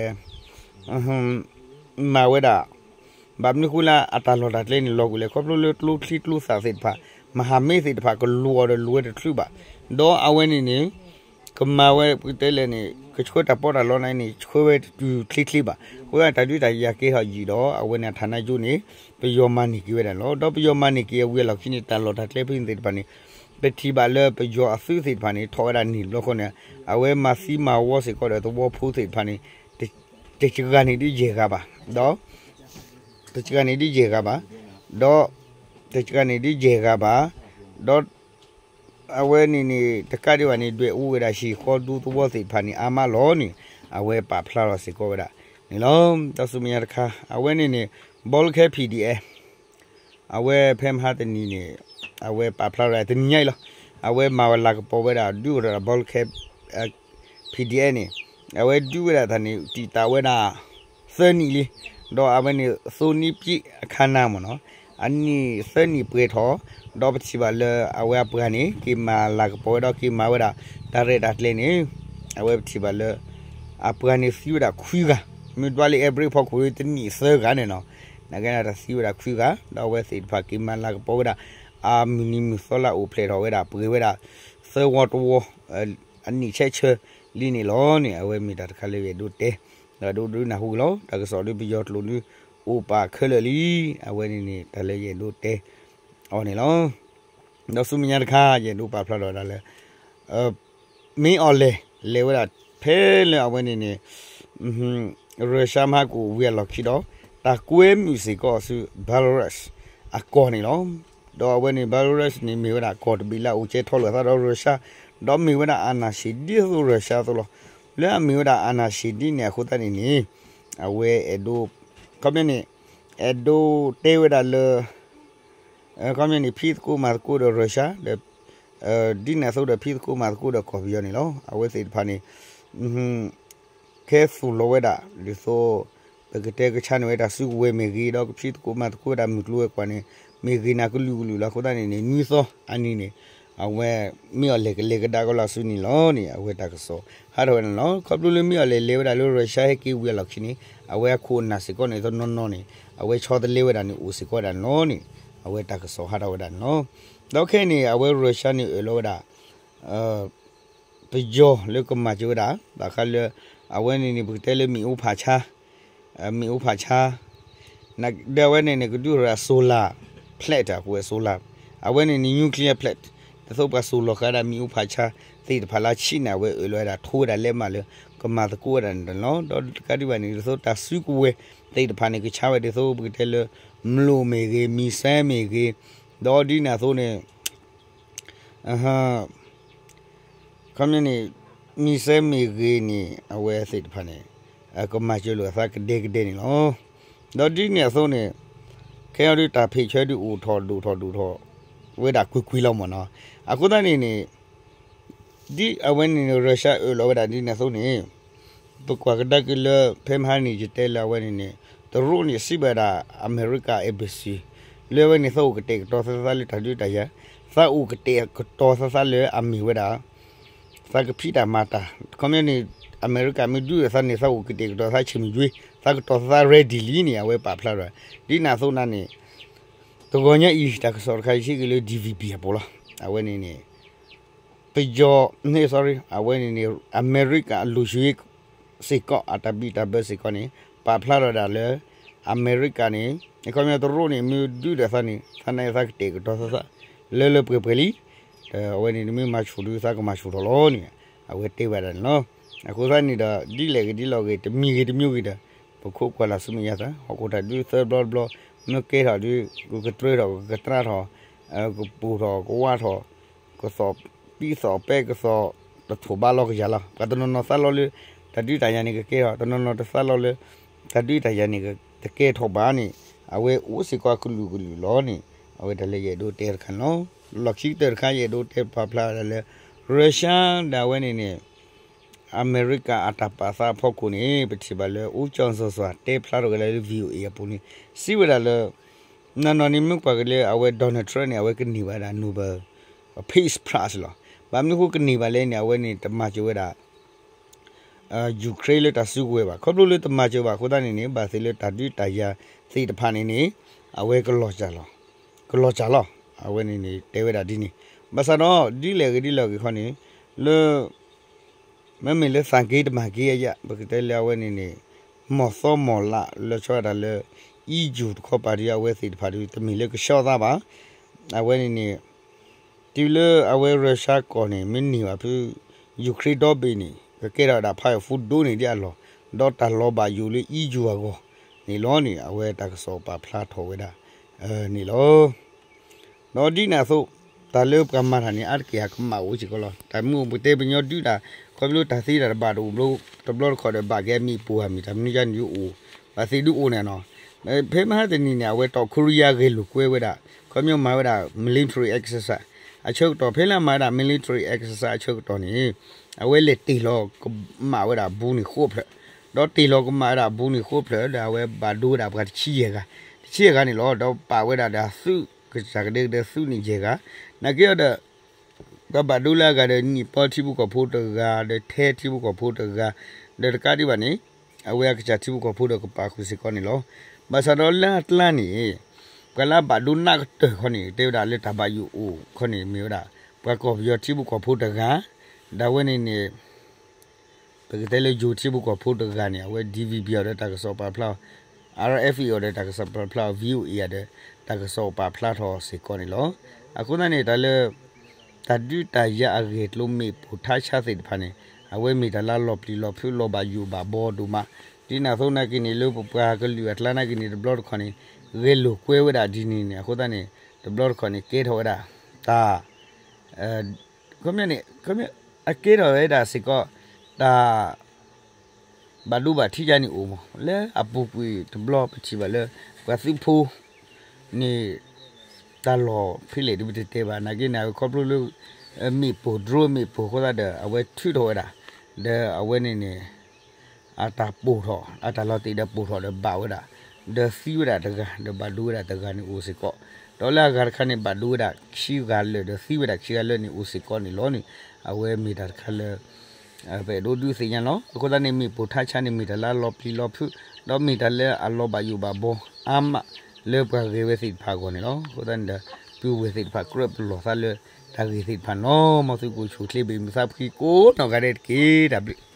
မၤဝဲဒၣ် ဘၣ်မနုၤဃိလၢအတၢ်လီၢ်တၢ်ကျဲန့ၣ် လီၤကွံာ်လဲၣ် ခီဖျိလၢကျိချံကျိသၣ်သ့ၣ်တဖၣ် မဟာမိတ်သ့ၣ်တဖၣ် ကလိၤအီၤဒီးလိၤဝဲတချုးဘၣ်, ဒီးအဝဲန့ၣ်န့ၣ် ကမၤဝဲပကတဲလဲၣ်န့ၣ် ကဆှၢတၢ်ပီးတၢ်လီန့ၣ် ဆှၢဝဲတတုၤချ့ချ့ဘၣ်, အဃိသတးတၢ်ဒုးတၢ်ယၤကဲထီၣ်ယံာ်ဒီး အဝဲန့ၣ်အထနၢကၠိန့ၣ် ပယီၤမၤန့ၢ်က့ၤဝဲဒၣ်န့ၣ်လီၤ. ဒီးပယီၤမၤန့ၢ်က့ၤအဝံၤအလီၢ်ခံန့ၣ် တၢ်လီၢ်တၢ်ကျဲဖဲန့ၣ်သ့ၣ်တဖၣ်န့ၣ် ပထံၣ်ဘၣ်လၢပယီၤအသုးသ့ၣ်တဖၣ်န့ၣ် ထီၣ်ဝဲဒၣ်န့ၣ်တဘျီဃီန့ၣ် အဝဲမၤသံမၤဝီစ့ၢ်ကီးဒီးသဝီဖိသ့ၣ်တဖၣ်န့ၣ် တ တစှၤဂၤန့ၣ်ဒုးယဲၢ်ဂၤဘၣ်, ဒီး တစှၤဂၤန့ၣ်ဒုးယဲၢ်ဂၤဘၣ်, ဒီး တစှၤဂၤန့ၣ်ဒုးယဲၢ်ဂၤဘၣ်, ဒီး အဝဲန့ၣ်န့ၣ် တကးဒံးဘၣ်န့ၣ် ဒွဲၣ်အူဝဲဒၣ်ဟံၣ်ဃီဒူသဝီသ့ၣ်တဖၣ်န့ၣ် အါမးလီၤန့ၣ် အဝဲပာ်ဖျါထီၣ်စ့ၢ်ကီးဝဲဒၣ်န့ၣ်လီၤ. ဒီးဆူမဲာ်ညါတခါ အဝဲန့ၣ်န့ၣ် ဘီလၢခဲ PDF အဝဲဖဲမဟါတနံၤန့ၣ် အဝဲပာ်ဖျါထီၣ်တနံၤညါအံၤလီၤ. အဝဲမၤဝဲလၤကပီၤဝဲဒၣ် ဒုးအိၣ်ထီၣ်ဒၣ်ဘီလၢခဲ PDF န့ၣ် အဝဲဒုးဝဲဒၣ်တၢ်န့ၣ် တံာ်တာ်ဝဲဒၣ် သၢနံၣ်လံ, ဒီးအဝဲန့ၣ် သိနံၣ်ပြည့်အခါနၤမ့ၢ်နီၤ, အနံၣ်သၢနံၣ်ပှဲၤထီၣ်, ဒီးပထံၣ်ဘၣ်လၢအဝဲအပှၤန့ၣ် က့ၤမၤလၤကပီၤဝဲဒီးက့ၤမၤဝဲဒၣ် တၢ်ရဲၣ်တၢ်ကျဲၤန့ၣ်, အဝဲပထံၣ်ဘၣ်လၢ အပှၤန့ၣ်သံဝဲဒၣ်ခွံဂၤ, မ့ၢ်ဒွးလၢ average ဖီခိၣ်တနံၣ်သၢဂၤန့ၣ်နီၤ, နာ်က့န့ၣ်တၢ်သံဝဲဒၣ်ခွံဂၤ, ဒီးအဝဲသ့ၣ်တဖၣ်က့ၤမၤလၤကပီၤဝဲဒၣ် အမုၢ်နံၤမုၢ်သီလၢအအိၣ်ဖျဲၣ်ထီၣ်ဝဲဒၣ် ပှဲၤဝဲဒၣ် သၢဝီတဝီ အနံၣ်ဆဲးဆၢလံန့ၣ်လီၤန့ၣ် အဝဲမ့ၢ်တၢ်တခါလၢယအဲၣ်ဒိးတဲ, ဒီးဒိဒုနၢ်ဟူလီၤ, တၢ်ကစီၣ်လၢပယီၤကျိာ်ဒုးအိၣ်ပာ်ခဲလၢာ်လံ, အဝဲန့ၣ်န့ၣ် တၢ်လၢယအဲၣ်ဒိးတဲအီၤန့ၣ်လီၤ. ဒီးဆူမဲာ်ညါတခါ ယအဲၣ်ဒိးပာ်ဖျါထီၣ်ဒၣ်လၢ မ့ၢ်အီၤလဲၣ် လဲၤဝဲဒၣ်ဖဲလၢအဝဲန့ၣ်န့ၣ် ရၢၡါမဟါကအိၣ်ဝံၤအလီၢ်ခံဒီး တၢ်ကွဲမုာ်စ့ၢ်ကီးဆူ Belarus အကီၢ်န့ၣ်လီၤ. ဒီးအဝဲန့ၣ် Belarus န့ၣ် မ့ၢ်ဝဲဒၣ်ကီၢ်တဘ့ၣ်လၢအအိၣ်ကဲထီၣ်လိာ်အသးဒီးရၢၡါ, ဒီးမ့ၢ်ဝဲဒၣ်အာဏာရှင်ဒ်သိးရၢၡါအသိးလီၤ. လၢအမ့ၢ်ဝဲဒၣ်အာဏာရှင်ဒ်န့ၣ်အဃိသတးန့ၣ်န့ၣ် အဝဲအဲၣ်ဒိး ခီပညီန့ၣ် အဲၣ်ဒိးတဲဝဲဒၣ်လၢ ခီပညီန့ၣ် ဖံးသကိးမၤသကိးဒီးရၢၡါ ဒီး ဒ်န့ၣ်အသိးဒီးဖံးသကိးမၤသကိးဒီးကီၢ်ပယီၤန့ၣ်လီၤ. အဝဲသ့ၣ်တဖၣ်န့ၣ် ကဲသိၣ်လိဝဲဒၣ် ဒ်သိး ပကတဲကဆါန့ၢ်ဝဲတၢ်စုကဝဲၤမ့ၢ်ဂ့ၤ ဒီးကဖံးသကိးမၤသကိးဝဲဒၣ်မုၢ်ကျိၤဝဲၤကွာ်န့ၣ် မ့ၢ်ဂ့ၤနၤကလုာ်ကလုာ်လီၤ. အဃိသတးန့ၣ်န့ၣ် နွံသီအနံၤန့ၣ် အဝဲမ့ၢ်အီၤလဲၣ်ကလဲၤကဒါကလီၤဆူန့ၣ်လီၤန့ၣ် အဝဲတၢ်ကစီၣ်ဟးထီၣ်ဝဲဒၣ်န့ၣ်လီၤ. ခီဖျိလၢမ့ၢ်အီၤလဲၣ်လဲၤဝဲဒၣ်လၢရၢၡါဟဲက့ၤဝံၤအလီၢ်ခံန့ၣ် အဝဲအခိၣ်အနၢ်စ့ၢ်ကီးန့ၣ် တနီၤနီၤန့ၣ် အဝဲဆီတလဲဝဲဒၣ်န့ၣ်အိၣ်စ့ၢ်ကီးဝဲဒၣ်န့ၣ်လီၤန့ၣ် အဝဲတၢ်ကစီၣ်ဟးထီၣ်ဝဲဒၣ်န့ၣ်လီၤ. ဒီးခဲအံၤန့ၣ် အဝဲရၢၡါန့ၣ်အၢၣ်လီၤဝဲဒၣ် ပယီၤလၢကမၤစၢၤဝဲဒၣ် ဘၣ်ဃးလၢ အဝဲန့ၣ်န့ၣ် ပကတဲလၢမ့ၣ်အူဖးဆါ မ့ၣ်အူဖးဆါ ဒီးအဝဲန့ၣ်န့ၣ် ကဒုးရၢ solar plant အကွဲ solar အဝဲန့ၣ်န့ၣ် nuclear plant ဒ်သိးပှၤစိာ်လီၤဃာ်ဒၣ်မ့ၣ်အူဖးဆါသ့ၣ်တဖၣ်လၢအဆံးန့ၣ် အဝဲအၢၣ်လီၤဝဲဒၣ်ထိဝဲဒၣ်လဲးမးလၢ ကမၤသကိးဝဲဒၣ်န့ၣ်လီၤ. ဒီးတကးဒံးဘၣ်န့ၣ် ဒ်သိးတၢ်စုကဝဲၤသ့ၣ်တဖၣ်န့ၣ် ကဆါဝဲဒ်သိးပကတဲလၢ မလိၣ်မ့ၢ်ဂ့ၤ missile မ့ၢ်ဂ့ၤ ဒီးဒ်န့ၣ်အသိးန့ၣ် ခီပညီန့ၣ် missile မ့ၢ်ဂ့ၤန့ၣ် အဝဲသ့ၣ်တဖၣ်န့ၣ် ကမၤစၢၤလိာ်အသးကဒဲကဒဲန့ၣ်လီၤ. ဒီးဒ်န့ၣ်အသိးန့ၣ် ခဲအံၤဒုးတၢ်ဖ့ၣ်ဆၢဒုးအိၣ်ထီၣ်ဒိၣ်ထီၣ်ဒိၣ်ထီၣ် ဝဲဒၣ်ကွ့ၢ်ကွ့ၢ်လီၤမ့ၢ်နီၤ. အဃိသတးန့ၣ်န့ၣ် ဒ်အဝဲန့ၣ်န့ၣ် ရၢၡါအၢၣ်လီၤဝဲဒၣ်ဒ်န့ၣ်အသိးန့ၣ် ပကွၢ်ကဒါက့ၤလၢ ဖဲမဟါန့ၣ် ယတဲလၢအဝဲန့ၣ်န့ၣ် တရူးန့ၣ်စံးဘၣ်ဒၣ် အမဲရကၤ embassy လၢအဝဲန့ၣ် သးအိၣ်ကတဲာ်ကတီၤသးသးလၢတၢ်ဒုးတၢ်ယၤ, သးအိၣ်ကတဲာ်ကတီၤသးသးလၢအမ့ၢ်ဝဲဒၣ် သးကဖံးတၢ်မၤတၢ်, ခီပညီန့ၣ် အမဲရကၤမ့ၢ်ဒုးဒီးသးန့ၣ် သးအိၣ်ကတဲာ်ကတီၤသးဆံးမုၢ်ယွ့, သးကတီၤသးသး ready လံန့ၣ် အဝဲပာ်ဖျါထီၣ်, ဒ်န့ၣ်အသိးန့ၣ် တဂီၤညါအံၤ တၢ်ကစီၣ်တခါယဟံးက့ၤလၢ D V B အပူၤလီၤ. အဝဲန့ၣ်န့ၣ် ပယီၤန့ၣ် sorry အဝဲန့ၣ်န့ၣ် အမဲရကၤအလိၤယွ့စ့ၢ်ကီး အတၢ်ဘံၣ်တၢ်ဘၢစ့ၢ်ကီးန့ၣ် ပာ်ဖျါထီၣ်ဒၣ်လၢ အမဲရကၤန့ၣ် အခီပညီတရူးန့ၣ် မ့ၢ်ဒုးဒီးသးန့ၣ် သးန့ၣ်သးကတဲာ်ကတီၤသးသး လၢလၢပှဲၤပှဲၤလံ, ဒီးအဝဲန့ၣ် နမ့ၢ်မၤဆူၣ်ဒုး သးကမၤဆူၣ်ထီၣ်လီၤန့ၣ် အဝဲတဲဝဲဒၣ်န့ၣ်လီၤ. အဃိသတးန့ၣ်ဒီး ဒ်လဲၣ်ဂ့ၤဒ်လဲၣ်ဂ့ၤ တမံၤဂ့ၤတမံၤဂ့ၤဒီး ပခိးကွၢ်လၢ်ဆူမဲာ်ညါသး ဟီၣ်ခိၣ်တၢ်ဒုးသၢဘျီတဘျီ မ့ၢ်ကဲထီၣ်ဒုး ကကတြၢထီၣ် ကကတြၢထီၣ် ကပူၤထီၣ်ကဝါထီၣ် ကသီၣ်ပံသီၣ်ပဲ ကသီၣ်တထိၣ်ဘါလီၤကယၤလီၤ. ပှၤတနီၤနီၤသးလီလၢ တၢ်ဒုးတၢ်ယၤန့ၣ်ကကဲထီၣ်, တနီၤနီၤတသးလီလၢ တၢ်ဒုးတၢ်ယၤန့ၣ်တကဲထီၣ်ဘၣ်န့ၣ် အဝဲအိၣ်စ့ၢ်ကီးအကလုာ်ကလုာ်လီၤန့ၣ် အဝဲတၢ်လၢယအဲၣ်ဒိးတဲတခါန့ၣ်လီၤ. လီၢ်ခံကတၢၢ်တခါ ယအဲၣ်ဒိးတဲပာ်ဖျါဒၣ်လၢ ရၢၡါဒၣ်ဝဲန့ၣ်န့ၣ် အမဲရကၤအတၢ်ပာ်သးအဖီခိၣ်န့ၣ် ပထံၣ်ဘၣ်လၢ ဦးကျော်ဇော်စွာ တဲဖျါထီၣ်က့ၤလၢ V O A အပူၤန့ၣ် စံးဝဲဒၣ်လၢ နနီၢ်န့ၣ်မ့ၢ်ကွၢ်က့ၤလၢအဝဲ Donald Trump န့ၣ် အဝဲကန့ၢ်ဘၣ်ဒၣ် Nobel Peace Prize လီၤ. ဘၣ်မနုၤဃိကန့ၢ်ဘၣ်လဲၣ်န့ၣ် အဝဲန့ၣ်တမၤစၢၤဝဲဒၣ် Ukraine လၢတၢ်စုကဝဲၤဘၣ်. ခီဖျိလၢတမၤစၢၤဘၣ်အဃိသတးန့ၣ်န့ၣ် ဘၣ်သ့ၣ်လၢတၢ်ဒုးတၢ်ယၤသ့ၣ်တဖၣ်န့ၣ်န့ၣ် အဝဲကလီၤစၢ်လီၤ, ကလီၤစၢ်လီၤ. အဝဲန့ၣ်န့ၣ် တဲဝဲဒၣ်ဒ်န့ၣ် ဘၣ်ဆၣ်ဒီး ဒ်လဲၣ်ဂ့ၤဒ်လဲၣ်ဂ့ၤခီန့ၣ် လၢ မ့မ့ၢ်လၢသးက့တမၤက့အယၢ် ပကတဲလၢအဝဲန့ၣ်န့ၣ် မီၢ်သီမီၢ်လးလၢဆီဒၣ်တၢ်လၢ E U တခီပၤဒုး အဝဲသ့ၣ်တဖၣ်ဒုး တမ့ၢ်လၢကဆှီသးဘၣ်. အဝဲန့ၣ်န့ၣ် တုၤလၢအဝဲရၢၡါကီၢ်န့ၣ် မ့ၢ်န့ၢ်ဘၣ်ဖု Ukraine ဒီဘ့ၣ်န့ၣ် ကကဲထီၣ်ဝဲဒၣ် powerful ဒိၣ်န့ၢ်ဒံးအလီၢ် ဒီးတၢ်လီၤဘၣ်ယိၣ်လၢ E U အဂီၢ်န့ၣ်လီၤန့ၣ် အဝဲတၢ်ကစီၣ်ပာ်ဖျါထီၣ်ဝဲဒၣ် န့ၣ်လီၤ. ဒီးဒ်န့ၣ်အသိး တၢ်လၢပှၤမၤတၢ်န့ၣ် အါတက့ၢ်ဟးကမၣ်အိၣ်စ့ၢ်ကီးလီၤ. တၢ်မ့ၢ်အိၣ်ပတဲပညီဒုးတၢ် ခီဖျိတၢ်သ့တၢ်တဘၣ်တအိၣ်ဘျီ တဘျီတခီၣ်ဒီးဘၣ်က့ၤအမ့ၣ်ပိၢ်ဧါမ့ၢ် တၢ်မနုၤယါန့ၣ်ဒုးအိၣ် ဘၣ်သ့ၣ်ဒုးအိၣ်န့ၣ်နီၤ. ဖဲမဟါတနံၤန့ၣ် အဝဲတီၢ် Korea ဂဲၤလိာ်ကွဲဝဲဒၣ် ခီပညီမၤဝဲဒၣ် military exercise အဆၢကတီၢ် ဖဲလၢအမၤဝဲဒၣ် military exercise အဆၢကတီၢ်န့ၣ် အဝဲလဲၤတ့ၢ်လီၤကမၣ်ဝဲဒၣ်ဘူးန့ၣ်ဃိးဖျၢၣ် ဒီးတ့ၢ်လီၤကမၣ်ဝဲဒၣ်ဘူးန့ၣ်ဃိးဖျၢၣ် ဒီးအဝဲဘၣ်ဒိဝဲဒၣ်ပှၤတဆံယဲၢ်ဂၤ တဆံယဲၢ်ဂၤန့ၣ်လီၤ. ဒီးပာ်ဝဲဒၣ်ဒီးသုး ကစၢ်ကဒဲကဒဲသုးန့ၣ်ယဲၢ်ဂၤ နာ်က့ဒီး ပှၤဘၣ်ဒိလၢအဂၤဒီး နံၣ်ပီထံဖိကီၢ်ဖိတဂၤ ဒီးထဲထံဖိကီၢ်ဖိတဂၤ ဒီးတကးဒံးဘၣ်န့ၣ် အဝဲအကစၢ်ထံဖိကီၢ်ဖိဒီးကပာ်ဃုာ်စ့ၢ်ကီးန့ၣ်လီၤ. ဘၣ်ဆၣ်ဒီးလၢအကျါန့ၣ် ပှၤလၢအဘၣ်ဒိနးကတၢၢ်ခီန့ၣ် တဲဝဲဒၣ်လၢတၢ်ဘၣ်ယိၣ်အိၣ်ခီန့ၣ် မ့ၢ်ဝဲဒၣ် ပှၤကီၢ်ပယီၤထံဖိကီၢ်ဖိတဂၤ ဒၣ်ဝဲန့ၣ်န့ၣ် ပကတဲလၢယိၤထံဖိကီၢ်ဖိတဂၤန့ၣ် အဝဲ D V B အီၤဒီးတၢ်ကစီၣ်ပာ်ဖျါအီၤ R F A အီၤဒီးတၢ်ကစီၣ်ပာ်ဖျါအီၤ V O A အီၤဒီးတၢ်ကစီၣ်ပာ်ဖျါထီၣ်စ့ၢ်ကီးန့ၣ်လီၤ. အဃိသတးန့ၣ် တၢ်လၢ တၢ်ဒုးတၢ်ယၤအဂ့ၢ်ကျိၤမ့ၣ်ပိၢ်ထါဆါသ့ၣ်တဖၣ်န့ၣ် အဝဲမ့ၢ်တၢ်လၢလီၤပျံၤလီၤဖုးလီၤဘၣ်ယိၣ်ဘၣ်ဘီဒိၣ်မး ဒ်န့ၣ်အသိးနာ်က့န့ၣ် လၢပပှၤကလုာ်အကျါနာ်က့န့ၣ် တဘျီတခီၣ်န့ၣ် ဂဲၤလိာ်ကွဲဝဲဒၣ်ဒ်န့ၣ်န့ၣ် အဃိသတးန့ၣ် တဘျီတခီၣ်န့ၣ် ကဲထီၣ်ဝဲဒၣ် တၢ် ခီပညီန့ၣ် ခီပညီ အကဲထီၣ်ဝဲဒၣ်စ့ၢ်ကီး တၢ် ဘၣ်ဒိဘၣ်ထံးယါန့ၣ်အိၣ်မး လၢအပူၤကွံာ်တဘျီပထံၣ်ဘၣ်လၢ ပှၤသုးဖိ န့ၣ် တၢ်လီၢ်ဖဲလဲၣ်ဒ်ပတတဲဘၣ် နာ်က့န့ၣ် အဝဲခီဖျိလၢ မ့ၣ်ပိၢ် drone မ့ၣ်ပိၢ်အဃိသတးဒီး အဝဲထုးထီၣ်ဝဲဒၣ် ဒီးအဝဲန့ၣ်န့ၣ် အတၢ်ပိၢ်ထီၣ် အတၢ်လီၤတံၢ်ဒီးပိၢ်ထီၣ်ဒီးဘၣ်ဝဲဒၣ် ဒီးသံဝဲဒၣ်တဂၤ ဒီးဘၣ်ဒိဝဲဒၣ်တဂၤန့ၣ်အိၣ်စ့ၢ်ကီး ဒီးလၢအဂၤတခါန့ၣ် ဘၣ်ဒိဝဲဒၣ်ခံဂၤလၢာ် ဒီးသံဝဲဒၣ်ခံဂၤလၢာ်န့ၣ်အိၣ်စ့ၢ်ကီးန့ၣ်လီၤန့ၣ် အဝဲမ့ၢ်တၢ်တခါလၢ ပအဲၣ်ဒိးဒုးသ့ၣ်ညါလီၤ. အဃိသတးန့ၣ် မ့ၣ်ပိၢ်ထါဆါန့ၣ် မ့ၢ်တၢ်လၢအလီၤပျံၤလီၤဖုး ဒီးမ့ၢ်တၢ်လၢအလီၤဘၣ်ယိၣ်ဘၣ်ဘီအါမး လၢပှၤဂဲၤဝဲသ့ၣ်တဖၣ်အဂီၢ်န့ၣ်လီၤ. အဃိသတးန့ၣ်ဒီး ပုၢ်ဝဲၢ်သ့ၣ်တဖၣ်ကြၢးပလီၢ်သးလၢ တၢ်ဂ့ၢ်သ့ၣ်တဖၣ်န့ၣ်လီၤ. မ်သုကအိၣ်ဆူၣ်အိၣ်ချ့ဘၣ်မုာ်သးဖှံကိးနီၢ်ဂၤဒဲးတက့ၢ်. တၢ်ဘျုး